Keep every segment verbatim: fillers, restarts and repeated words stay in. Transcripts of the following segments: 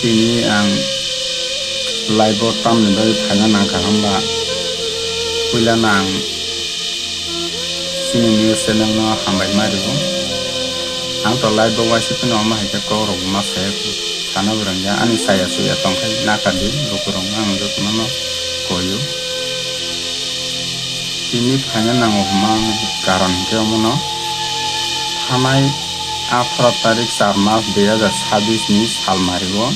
Tini ang live o tamni bagwi phaina nangkha hwnba, puilano ang chini news channel no hambai ma rwo. Ang to live o waisa phano omo hai khe kok rok ma saya, sana bo rwngya, ani saya suya tongkhai naka di, lukurok no ang jotono no koyo. Tini phaina nango hwnma karon hinkhe omono thanai atharo tarik char mas dui hajar chabbish ni sal mario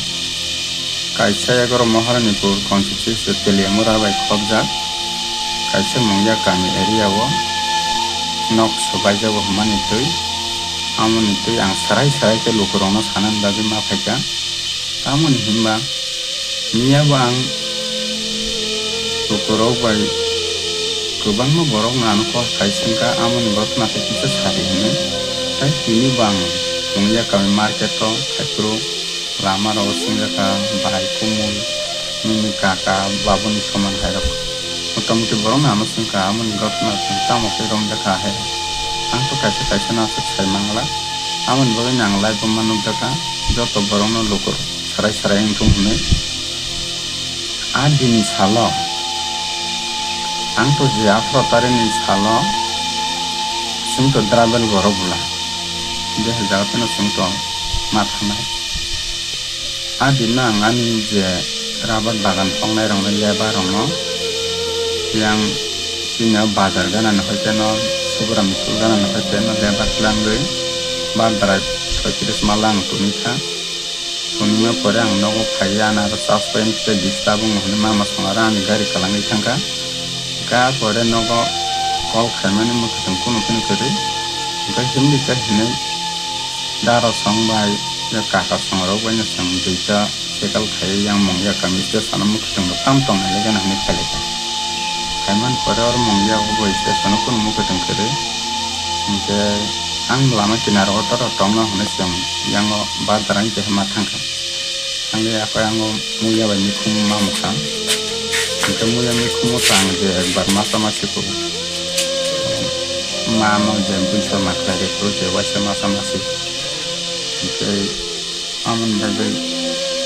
kaisa egaroh Maharanipur constituency Teliamura bai khobjak kaisa Mungya kami area o nok swbaijago hwnmani twi, amoni twi ang swrai swrai khe lukurokno sanani bagwi ma phaikha. Tamoni hinba Miyabo ang lukurok bai kwbangma borokno ano kok khai swngkha, amoni borokno khe kisa sadi hwnwi. Tai tini bo ang Mungya kami market o haiphuru lama rogo swngjakha, bai, kumui, nini kaka, babuni soman hairok. Motamuti borokno ano swngkha, amoni gotna tamo khe romjakha hai. Ang to kaisa kaisa no aswk sai mangla. Amoni bagwi no ang live o ma nukjakha, joto borokno lukurok. Sarai sarai wngthung hwnwi. A dini salo, ang to je aphro tarikni salo, chwng to drabel borok bwla, je hai jaga phano chwng to ma thangnai. A dino ang ani je rabar bagan hoknai rokno, lebar rokno, yang chini o bazar gana ni hoi khe no, Subram school gana ni hoi khe no lebar twlangwi, badra soitris mala ang tuni kha. Phunukna pore ang nogo phaiya, ano aro chas pai tei disturb wngo hwnwi mama song aro ani gari kwlangwi thangkha. Hwnkhe a pore nogo call khaimani mwkhwtwng kunu phano kwrwi. Hwnkhe himdi khe hinwi daro song bai, kaka song rok bai no chwng duita cycle khaiwi yang Mungya kami station o mwkhwtwng rok tamo tongnai le gana hinwi phailaikha. Khaimani pore oro Mungya o bai station o kunu mwkhwtwng kwrwi. Hwnkhe ang lama kinaro auto rok tongno hwnwi chwng yango badarani keha ma thangkha. Thangwi akhai yango muya bai mikhum ma mukha. Hwnkhe muya mikhumo tang je ekbar masa masi kho. Ma no je buisa ma khlai de kho je waisa masa masi. Hwnkhe amoni bagwi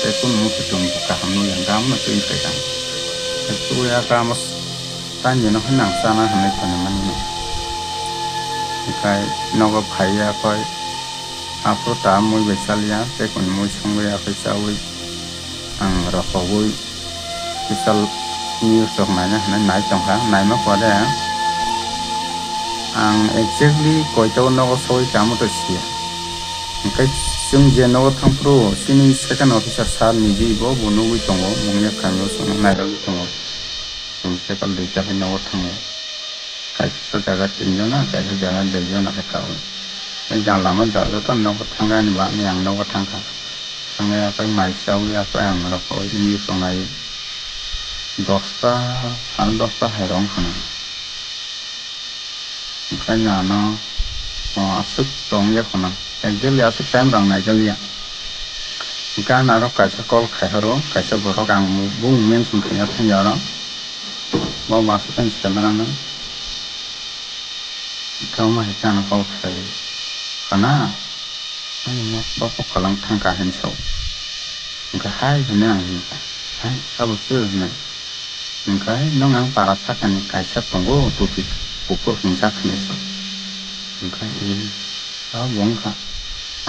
tei kunu mukhwtwng kaham nukya, gam no twi phaikha. Twi aka amo Tani no hwnwi ang chana hwnwi thani mani no. Hwnkhe nogo phaiwi akhoi aphuru ta mui bai chaliya, tei kunu mui songwi akhoi chaui ang rohogwi kisa news rok naina hwnwi nai tongkha. Naima pore ang exactly koita o nogo sogwi kha, amo to siya. Hwnkhe chwng je nogo thangphuru chini second officer sir niji bo, bo nugwi tongo, mungya kami o chwngno nairogwi tongo. Chwng cycle duita hai nogo thango. Kaisa jaga tinjona, kaisa jaga duijona hai kao. Tei jang lama jora joto nogo thangani bagwi ang nogo thangkha. Thangwi akhai mai chaui akhai ang rokoi wngwi tongnai. Dosta, sal dosta hai rok wngkha na. Onkhaino ano, o, aswk tongya khuna. Exactly aswk time rok naijakya. Hwnkhe ano aro kaisa call khai horo, kaisa borok ang bumung mention khaina thangya oro. Bo bo aswk time swkang ano. Hwnkhe omo hai khe ano call khai. Khana? Ani mo bo kokholang thangkha hinwi sao. Hwnkhe hai hwnwi ang hwnkha. Hai, abo sir hwnwi. Hwnkhe nwng ang para sakani kaisa tongo, tupi kuphur hwnjak hinwi. Hwnkhe, eh, abo wngkha.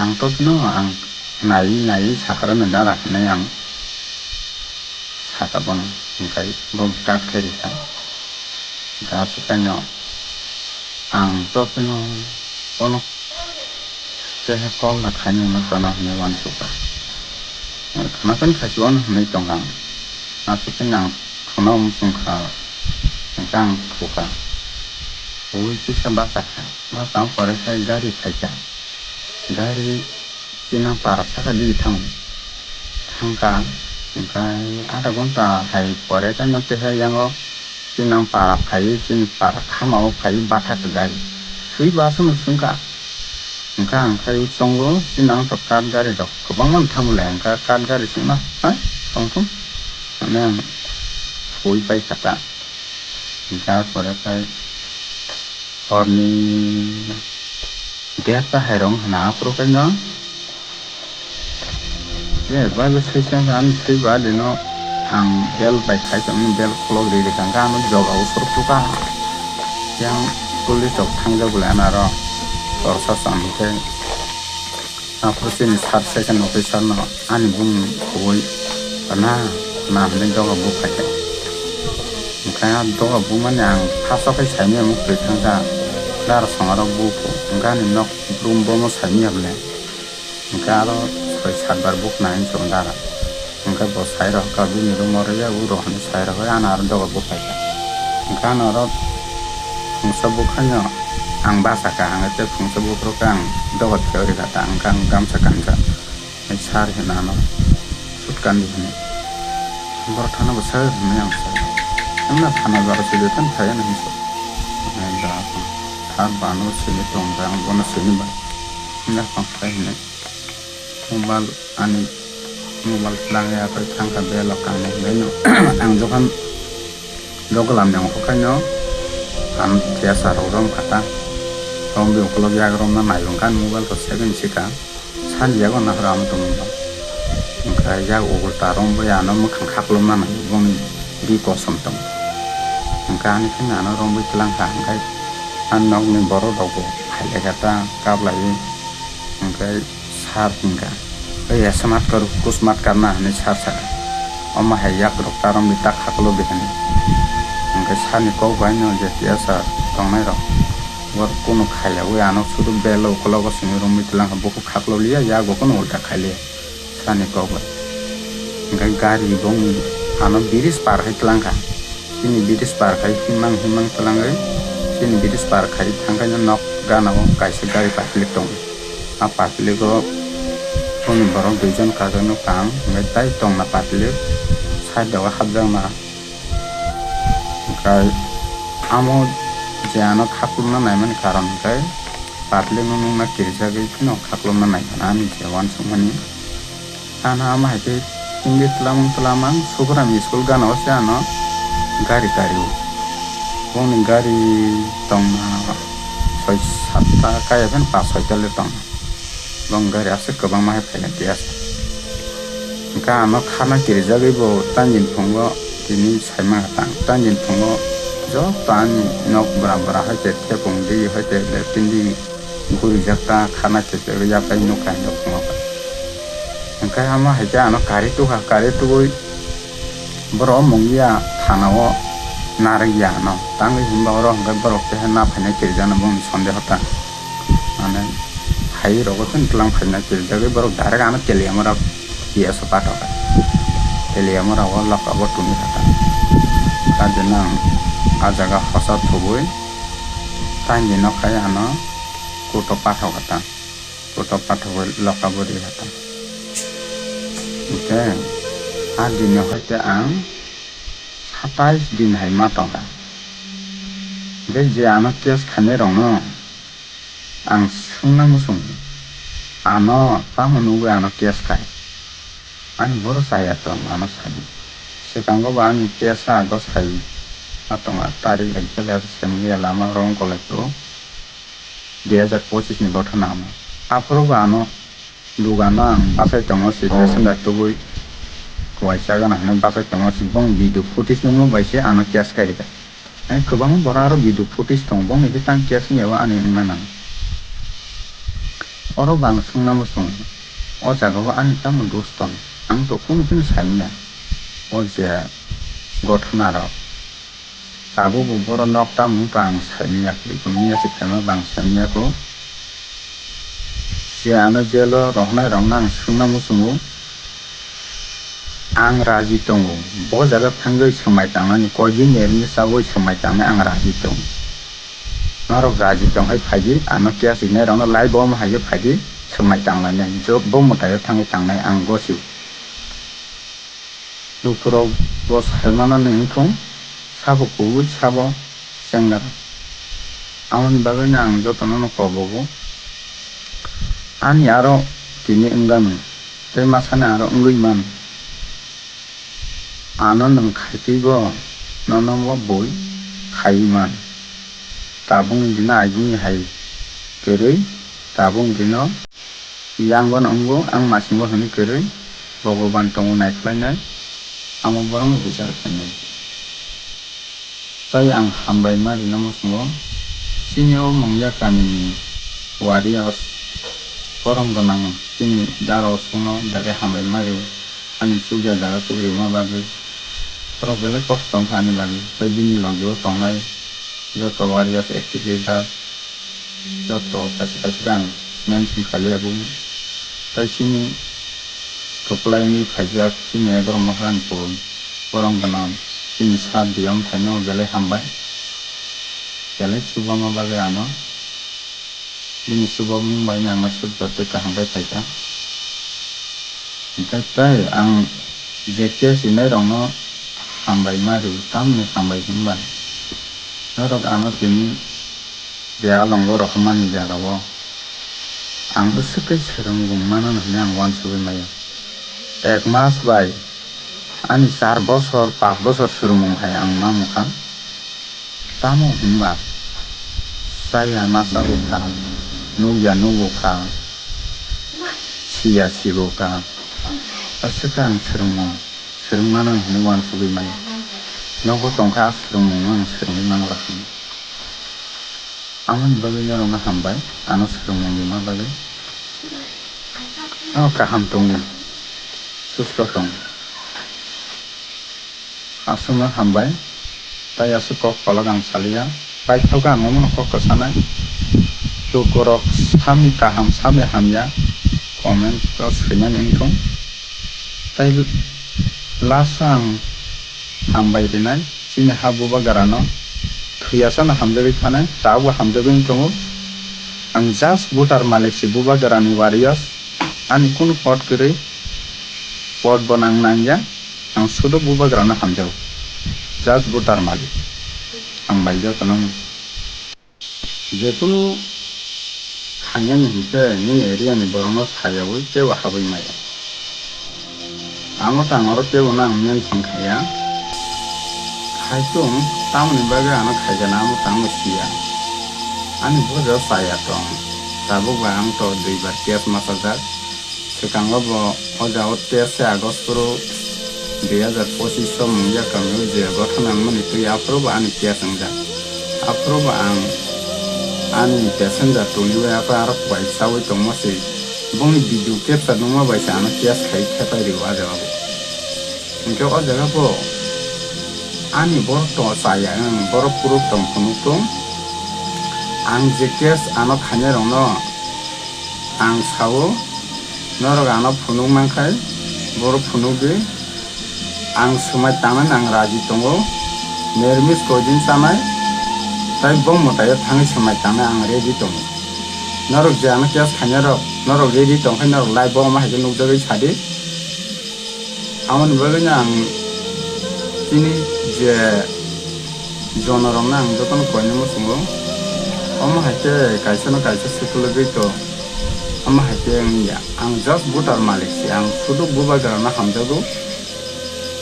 Ang to phano ang naiwi naiwi sakha rwna dara hinwi ang sakha bono. Hwnkhe bo cut khe rikha. Hwnkhe aswk kaino ang to phano bono Keha call na khaini hwnwi chana hwnwi uansukha. Khwnakhwni khachi uano hwnwi tongkha ang. Aswk khe ang khwna wng tongkha, hwnkhe ang thukha. Ui kisa bachakha. Bachang pore khe gari phaikha. Gari chini para saka digi thango. Thangkha, hwnkhe adha ghonta hai pore khe no keha yango. Chini para phaiwi, chini para khamao phaiwi bathakha gari. Swi bo aswkno swngkha. Hwnkhe ang khai tongo, chini ang to kat gari rok kwbangma thamle, hwnkhe kat gari swngna, hai, tongthung. Hwnwi ang swi paikha ta. Hwnkhe ah pore khai horni derta hai rok wngkha na aphuru khai no. Je, bai bai sai sai ang thwi ba lino ang bel bai khai tong bel kolok ri ri kang kang ano joga usur kuka. Yang police rok thangjak bole anaro torsa sam khe. Aphuru chini sir second officer no ani bung khogwi na na hwnwi joga buphai kha. Hwnkhe a joga bumani ang first o khe saimaya muk twi thangkha. Dar songarok buphu hwnkhe ani nok room bomo saimaya bole. Hwnkhe aro soi sat bar buk nai hinwi chwng dara. Hwnkhe bo sai rwkha bini room o rwya, uro hinwi sai rwkha, ano aro doga buphai kha. Hwnkhe ano oro phungsa bukhaino ang basa kha, ang tei phungsa bukrok khe ang doga theori kha ta, hwnkhe ang gamsa kanjak. Sir hino ano sut kandi hwnwi. Borok thangna bo sir hwnwi ang sa. Ang na thana jora se betan thaya na hinwi sa. Ang da sir bano sini tong, ang bono sini ba. Ang da phang thai hwnwi. Mobile ani mobile twlang ya khe thang kha belo kanwi hinwi no. Ang jokhon dogolam ni ongkha khaino ang T S R rok rom kha ta. Romwi ukulok yak romna nai wngkha ani mobile to seven sika. Sani yago nahra ang tongmung ba. Wngkha yak ukulta romwi ano mwkhang khaklom na nai bongni ri kosom tong. Wngkha ani khe ano romwi twlang kha hwnkhe ani nokni borok rok bo phai lai kha ta kap laiwi. Hwnkhe sir hwnkha, "Ei, asa mat kar, kus mat karna," hwnwi sir sakha. Omo hai yak rok ta romwi ta khaklobwi hwnwi. Hwnkhe sir ni kok bai no je T S R tongnai rok, borok kunu khaiyaui ano sudu belo ukologo simi romwi twlang kha, bukhuk khakloliya, yago kunu ulta khailiya sir ni kok bai. Hwnkhe gari bongni ano bridge par khai twlang kha. Chini bridge par khai himang himang twlangwi chini bridge par khai thangkhaino nok gana o kaisa gari public tongo. A public o boni borok duijon kajak nukha ang, hwnkhe tai tongna public side o hapjakna. Hwnkhe amo je ano khaklumna naimani karon hwnkhe public no nukna kirijagwi phano khaklumna naikha ani je uansukmani. Ano ama hai khe himdi tlamang tlamang Subraiyung school gana o se ano gari kari o. Bongni gari tongna soi satta kaya phano pas soi ta le tong. Bong gari aswk kwbangma hai phaina tiya sa. Hwnkhe ano khana kirijagwi bo tanjin phungo tini saima tang. Tanjin phungo joto ani nok bwra bwra hai khe thepung di hai khe lepin di. Gurijak ta khana khe khe yapai nukha hinwi phungo. Hwnkhe amo hai khe ano kari tukha, kari tugwi borok mungya thana o narwkya ano. Tangwi hinba oro hwnkhe borok keha na phainai kirijak no bongni sondeho ta. Mane hai rogo tong tlang phainai kirijagwi borok direct ano Teliamura P S o pathokha. Teliamura o lokha bo tuni kha ta. Kajina ang a jaga hosa thubui. Tangwi no khai ano kuto pathok kha ta, kuto pathok bai loka bwrwi kha ta. Hwnkhe a dini hoite ang satais din hai ma tongkha. Hwnkhe je ano case khainai rokno ang swngna muchungo, ano tamo nugwi ano case khai? Ani boro chaya tong ano sadi. Swkango bo ani case ago sai ma tongo, tarik hai khe le sengya lama rong kolai phuru. Dui hazar pochis ni gotha namo. Aphuru bo ano dugano ang bachai tongo, si passenger tubui kuaisa gana hinwi bachai tongo, si bong video footage nungno bai se ano case kai rikha. Ai kwbangma borok aro video footage tongo, bongni khe tang case wngya bo ani wngna nang. Oro bo ang swngna muchungo, o jaga o ani tamo dos tong, ang to kunu kunu saimanya o je gotha narok. Tabuk bo borok nok tamo wngkha ang saimanya khe, wngya se phaima bo ang saimanya kho. Je ano jail o rohornai rokno ang swngna muchungo, ang raji tongo. Bo jaga thangwi swngmai tangnani, koi din ni rwngwi chaui swngmai tangnai ang raji tongo. Norok raji tong hai phaidi, ano case rinai rokno live bo omo hai khe phaidi, swngmai tanglainai. Jo bo mwtai o thangwi tangnai ang gosi. Lukurok bo sai manani wngthung, sabo kubui sabo chengnarok. Aboni bagwino ang jotono no kobogo. Ani aro tini wngani, tei masani aro wngwi man. Ano nwng khaitwi bo nono bo bui khaiwi man. Tabukni dino agini hai kwrwi, tabukni dino yang bono wngo, ang masingo hwnwi kwrwi. Bhogoban tongo naikhlainai, amo borokno bichar khainai. Tai ang hambai ma rina muchungo, chini o mungya kamini warriors, borom gwnang chini daro songno belai hambai ma rio, ani chukya jaga tukrima bagwi. Borok belai kosto wngkha ani bagwi, tai bini logio tongnai joto warriors activist da. Joto kaisa kaisa khe ang mention khailiya bo. Tai chini kwplai wngwi phaijak chini Egrong Mohran Pur, borom gwnang chini sir Diyom Thaino belai hambai. Belai chubama bagwi ano. Bini chubamung bai ang aswk joto kaham khe phaikha. Hwnkhe tai ang je case rwnairokno hambai ma rw, tamni hambai hwnba norok ano tini je alongo rohormani jagao ang bwswk khe swrwng mano hwnwi ang uansugwi maya. Ek mas bai ani char bosor, panch bosor swrwngmung hai ang ma mukha. Tamo hwnba chaya ma chago kha, nukya nugo kha, siya sigo kha. Aswk khe ang swrwngmung swrwng mano hwnwi uansugwi maya. Nogo tongkha, a swrwngmungno ang swrwngwi mangla hwnwi. Amoni bagwi norokno hambai, ano swrwngmung rwma bagwi. Ano kaham tongwi, susto tong. Aswkno hambai, tai aswk kok kolok ang saliya. Paithago ang omono kok kwsanai. Lukurok sami kaham, sami hamya, comment o swinani wngthung. Tai last o ang hambai rinai, chini ha bubagrano thwiyasano hamjagwi thanai, tabukbo hamjagwi wng tongo. Ang just voter malik si bubagrani warriors, ani kunu pot kwrwi, pot bo nang nangya, ang sudo bubagrano hamjago, just voter malik, ang bai jotono. Jekunu khainani hinkhe nini area ni borokno sayaui teibo habwi maya. Amo tang oro teibo nang mention khaiya. Khaitung tamoni bagwi ano khaijana amo tangbo siya. Ani bojo chaya tong. Tabukba ang to duibar case masajak. Swkango bo o jagao teis se August phuru dui hazar pochis o mungya kamio je gotha nangmani twi aphuru bo ani case wngjak. Aphuru bo ang ani passenger toniwi aphai aro kubai saui tongma se bongni video capture nungma bai se ano case khai thepai rio a jagao. Hinkhe o jaga bo ani borok to chaya wng, borok proof tong phunuk tong. Ang je case ano khainai rokno ang sao, norok ano phunuk mankhai, borok phunuk di. Ang swmai tangnani ang raji tongo, nirmis koidin chanai, tai bong mwtaio thangwi swmai tangnai ang ready tongo. Norok je ano case khainai rok, norok ready tongkhai norok live bo omo hai khe nukjagwi sadi. Aboni bagwino ang chini je jonorokno ang jotono koinwi muchungo. Omo hai khe kaisano kaisa swkuluigwi to, omo hai khe wngya. Ang just voter malik se, ang sudu bubagrano hamjago.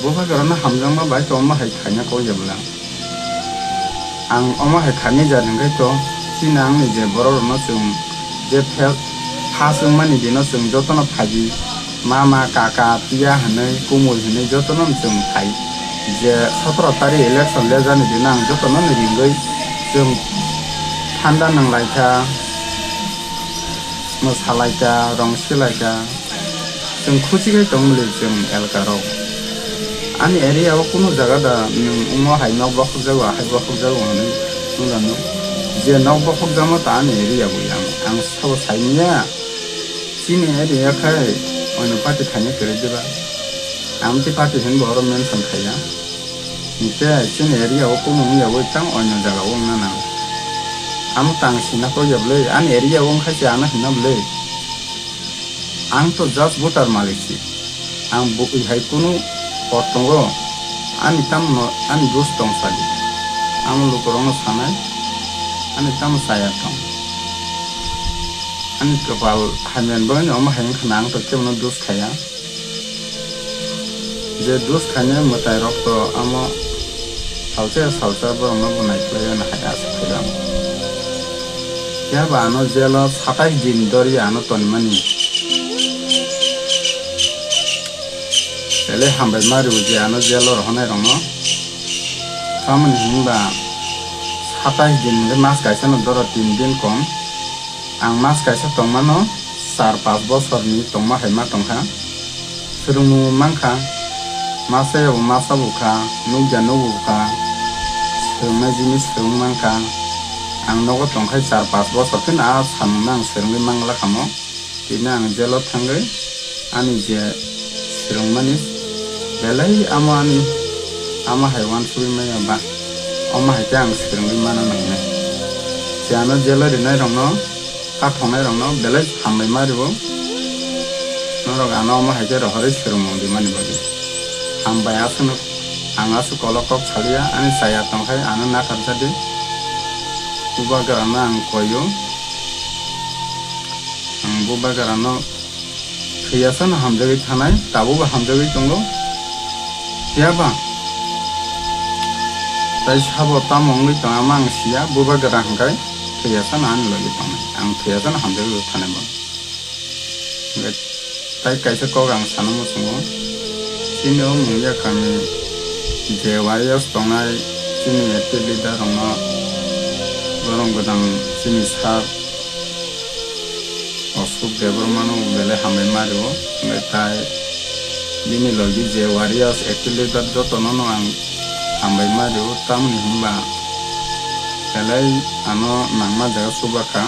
Bubagrano hamjakma bai to omo hai khaina kok ya bwla. Ang omo hai khainai jar hwnkhe to, chini angni je borok rokno chwng je phe-, first wngmani dino chwng jotono phaidi, mama, kaka, piya hinwi, kumui hinwi jotono chwng phai. Je sotoro tarik election lejani dino ang jotono ni ringwi chwng thanda nanglaikha, mwsalaikha, rong silaikha. Chwng khuchi khai tongmili chwng elka rok. Ani area o kunu jaga da nwng omo hai nok bokhokjago, ahai bokhokjago hwnwi nukjano. Je nok bokhokjakma ta ani area bo yang. Ang sabo saimanya. Chini area khai oino party khaina kwrwi diba? Amtwi party hinwi bo oro mention khaiya. Hinkhe chini area o kunu wngya wi tang oino jaga o wngna nang. Amo tang sina kok ya bwlwi, ani area o wngkha se ano hinna bwlwi. Ang to just voter malik si. Ang bwkwi hai kunu hor tongo, ani tamo no ani dos tong sadi. Ang lukurokno sanai, ani tamo chaya tong. Ani kwpal hamya ni bagwi omo hai wngkha na ang to kebono dos khaiya. Je dus khainai mwtai rok to amo salsa salsa borok no bo naikhlai ya hai asa khaio ang. Phiya ba ano jail o satais din dori ano tonmani. Tei hambai ma rw je ano jail o rohornai rokno. Tamoni hinba satais din hwnkhe mas kaisa no doro tin din kom. Ang mas kaisa tongmano char pas bosor ni tongma hai ma tongkha. Swrwngmung mankha, masa yabo masa bukha, nukya nubu bukha, swrwngnai jinis swrwng mankha. Ang nogo tongkhai char pas bosor khe a samung no ang swrwngwi mangla khamo. Tini ang jail o thangwi ani je swrwngmani belai amo ani ama hai uansugwi maya ba, omo hai khe ang swrwngwi mana nangnai. Je ano jail o rinai rokno, kathongnai rokno belai hambai ma rwo. Norok ano omo hai khe rohorwi swrwngmung rimani bagwi. Hambai aswk no, ang aswk kolok kok saliya, ani chaya tongkhai ano nakarjadi. Bubagra no ang koyo. Ang bubagra no thwiyasa no hamjagwi thanai, tabukbo hamjagwi tongo. Phiya ba tai sabo tamo wngwi tong ama ang siya, bubagra hwnkhe thwiyasa no ani logi tongnai. Ang thwiyasa no hamjagwi thanai bo. Hwnkhe tai kaisa kok ang sana muchungo. Chini o Mungia kami je warriors tongnai, chini active leader rokno borok gwdang chini sir Ashok Debbarma no belai hambai ma rwo, hwnkhe tai bini logi je warriors active leader jotono no ang hambai ma rwo, tamoni hinba belai ano nangma jaga chubakha,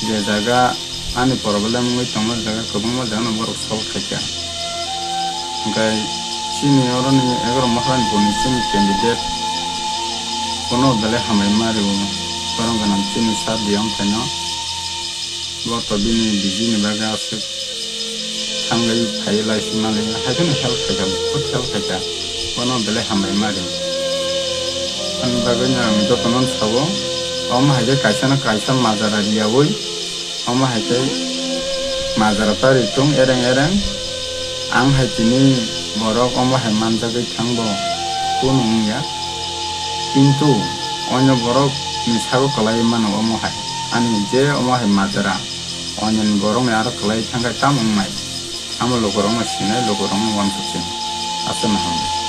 je jaga ani problem wngwi tongma jaga kwbangma jaga no borok solve khaikha. Hwnkhe chini oroni egaroh Maharani boni chini candidate bono belai hambai ma rwo, borok gwnang chini sir Diyamthaino. Bo to bini biji ni bagwi aswk thangwi phaiwi laisingma laiya, haikheno help khaikha, buhut help khaikha, bono belai hambai ma rwo. Ani bagwino ang jotono sabo, omo hai khe kaisa na kaisa majra riyaui, omo hai khe majra ta ri tung ereng ereng. Ang hai tini borok omo hai manjagwi thang bo kunu wngya. Kintu onyo borok ni sago kwlaiwi mano omo hai. Ani je omo hai majra, onyo ni borok ni aro kwlaiwi thang khai tamo wngnai. Amo lukurok no sinai, lukurok no uansuk sini. Aswk no hambai.